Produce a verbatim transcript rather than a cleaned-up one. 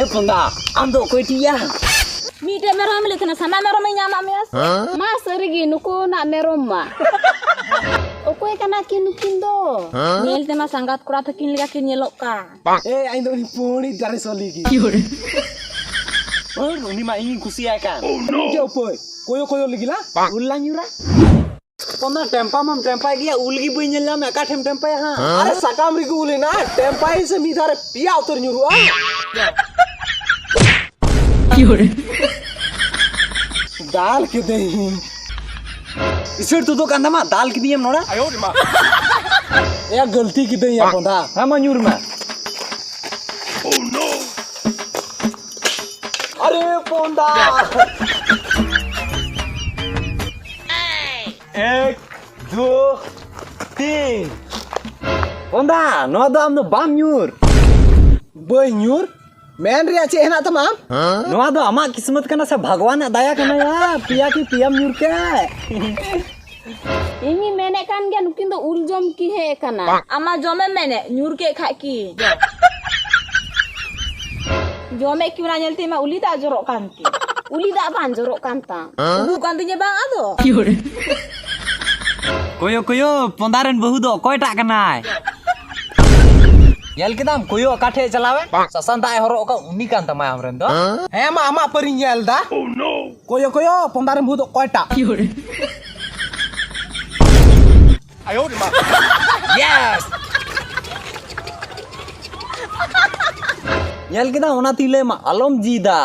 ᱮ ᱯᱚᱸᱫᱟ, ᱟᱢ ᱫᱚ ᱚᱠᱚᱭ ᱴᱤᱡ ᱭᱟ? ᱢᱤᱫᱴᱮᱡ ᱢᱮᱨᱚᱢ ᱮᱢ ᱞᱟᱹᱭ ᱛᱟᱦᱮᱱᱟ, ᱥᱟᱱᱟ ᱢᱮᱨᱚᱢ ᱤᱧ ᱧᱟᱢᱟᱜ ᱢᱮᱭᱟ ᱥᱮ? ᱢᱟ ᱥᱟᱹᱨᱤᱜᱮ, ᱱᱩᱠᱩ ᱱᱟᱜ ᱢᱮᱨᱚᱢ ᱢᱟ᱾ ᱚᱠᱚᱭ ᱠᱟᱱᱟ ᱠᱤᱱ ᱱᱩᱠᱤᱱ ᱫᱚ? ᱧᱮᱞ ᱛᱮᱢᱟ ᱥᱟᱸᱜᱟᱛ ᱠᱚᱲᱟ ᱛᱟᱹᱠᱤᱱ ᱞᱮᱠᱟ ᱠᱤᱱ ᱧᱮᱞᱚᱜ ᱠᱟᱱ᱾ ᱮ, ᱤᱧ ᱫᱚ ᱩᱱᱤ ᱯᱩᱸᱰᱤ ᱫᱟᱨᱮ ᱥᱚᱞᱤ ᱜᱮ᱾ ᱦᱳᱭ, ᱩᱱᱤ ᱢᱟ ᱤᱧᱤᱧ ᱠᱩᱥᱤᱭᱟᱭ ᱠᱟᱱ᱾ ᱢᱤᱫᱴᱮᱡ ᱩᱯᱟᱹᱭ, ᱠᱚᱭᱚ ᱠᱚᱭᱚ ᱞᱟᱹᱜᱤᱫ ᱞᱟ, ᱩᱞ ᱞᱟᱝ ᱧᱩᱨᱟ᱾ ᱚᱱᱟ ᱴᱮᱢᱯᱟ ᱢᱟᱢ ᱴᱮᱢᱯᱟᱭ ᱜᱮᱭᱟ, ᱩᱞ ᱜᱮ ᱵᱟᱹᱧ ᱧᱮᱞ ᱧᱟᱢᱮᱫ, ᱚᱠᱟ ᱴᱷᱮᱢ ᱴᱮᱢᱯᱟᱭᱟ ᱦᱟᱸᱜ? ᱟᱨᱮ ᱥᱟᱠᱟᱢ ᱨᱮᱜᱮ ᱩᱞ ᱦᱮᱱᱟᱜᱼᱟ, ᱴᱮᱢᱯᱟᱭ ᱥᱮ ᱢᱤᱫ ᱫᱷᱟᱣ ᱨᱮ ᱯᱮᱭᱟ ᱩᱛᱟᱹᱨ ᱧᱩᱨᱩᱜᱼᱟ᱾ ᱫᱟᱞ ᱠᱮᱫᱮᱭᱟᱹᱧ᱾ ᱤᱥᱟᱹᱲ ᱛᱩᱫᱩᱜ ᱠᱟᱱ ᱛᱟᱢᱟ, ᱫᱟᱞ ᱠᱮᱫᱮᱭᱟᱢ ᱱᱚᱰᱮ᱾ ᱮᱭᱟ, ᱜᱟᱹᱞᱛᱤ ᱠᱤᱫᱟᱹᱧ ᱭᱟ ᱯᱚᱸᱫᱟ᱾ ᱦᱮᱸ, ᱢᱟ ᱧᱩᱨ ᱢᱮ᱾ ᱟᱨᱮ ᱯᱚᱸᱫᱟ᱾ ᱮᱠ, ᱫᱩ, ᱛᱤᱱ᱾ ᱯᱚᱸᱫᱟ, ᱱᱚᱣᱟ ᱫᱚ ᱟᱢ ᱫᱚ ᱵᱟᱢ ᱧᱩᱨ᱾ ᱵᱟᱹᱧ ᱧᱩᱨ? ᱢᱮᱱ ᱨᱮᱭᱟᱜ ᱪᱮᱫ ᱦᱮᱱᱟᱜ ᱛᱟᱢᱟ ᱟᱢ? ᱱᱚᱣᱟ ᱫᱚ ᱟᱢᱟᱜ ᱠᱤᱥᱢᱚᱛ ᱠᱟᱱᱟ ᱥᱮ ᱵᱷᱟᱜᱽᱣᱟᱱᱟᱜ ᱫᱟᱭᱟ ᱠᱟᱱᱟ ᱭᱟ? ᱯᱮᱭᱟ ᱠᱤ ᱯᱮᱭᱟᱢ ᱧᱩᱨ ᱠᱮᱫ? ᱤᱧᱤᱧ ᱢᱮᱱᱮᱫ ᱠᱟᱱ ᱜᱮᱭᱟ, ᱱᱩᱠᱤᱱ ᱫᱚ ᱩᱞ ᱡᱚᱢ ᱠᱤ ᱦᱮᱡ ᱟᱠᱟᱱᱟ? ᱟᱢ ᱢᱟ ᱡᱚᱢᱮᱢ ᱢᱮᱱᱮᱫ, ᱧᱩᱨ ᱠᱮᱫ ᱠᱷᱟᱡ ᱠᱤ? ᱡᱚᱢᱮᱫ ᱠᱤ ᱚᱱᱟ ᱧᱮᱞ ᱛᱮ ᱢᱟ ᱩᱞᱤ ᱫᱟᱜ ᱡᱚᱨᱚᱜ ᱠᱟᱱ ᱠᱤ? ᱩᱞᱤ ᱫᱟᱜ ᱵᱟᱝ ᱡᱚᱨᱚᱜ ᱠᱟᱱ ᱛᱟᱢ? ᱩᱰᱩᱠ ᱠᱟᱱ ᱛᱤᱧᱟᱹ ᱵᱟᱝ ᱟᱫᱚ? ᱠᱚᱭᱚ, ᱠᱚᱭᱚ, ᱯᱚᱸᱫᱟ ᱨᱮᱱ ᱵᱟᱹᱦᱩ ᱫᱚ ᱚᱠᱚᱭᱴᱟᱜ ᱠᱟᱱᱟᱭ? ᱧᱮᱞ ᱠᱮᱫᱟᱢ, ᱠᱚᱭᱚ ᱚᱠᱟ ᱴᱷᱮᱡ ᱮ ᱪᱟᱞᱟᱣᱮᱱ? ᱥᱟᱥᱟᱝ ᱫᱟᱜ ᱮ ᱦᱚᱨᱚᱜ ᱟᱠᱟᱫ, ᱩᱱᱤ ᱠᱟᱱ ᱛᱟᱢᱟᱭ ᱟᱢᱨᱮᱱ ᱫᱚ᱾ ᱦᱮᱸ ᱢᱟ, ᱟᱢᱟᱜ ᱯᱟᱹᱨᱤᱧ ᱧᱮᱞ ᱮᱫᱟ᱾ ᱠᱚᱭᱚ, ᱠᱚᱭᱚ, ᱯᱚᱸᱫᱟ ᱨᱮᱱ ᱵᱟᱹᱦᱩ ᱫᱚ ᱚᱠᱚᱭᱴᱟᱜ? Yes! ᱧᱮᱞ ᱠᱮᱫᱟᱢ, ᱚᱱᱟ ᱛᱤᱞᱟᱹ ᱢᱟ ᱟᱞᱚᱢ ᱡᱤᱫᱟ᱾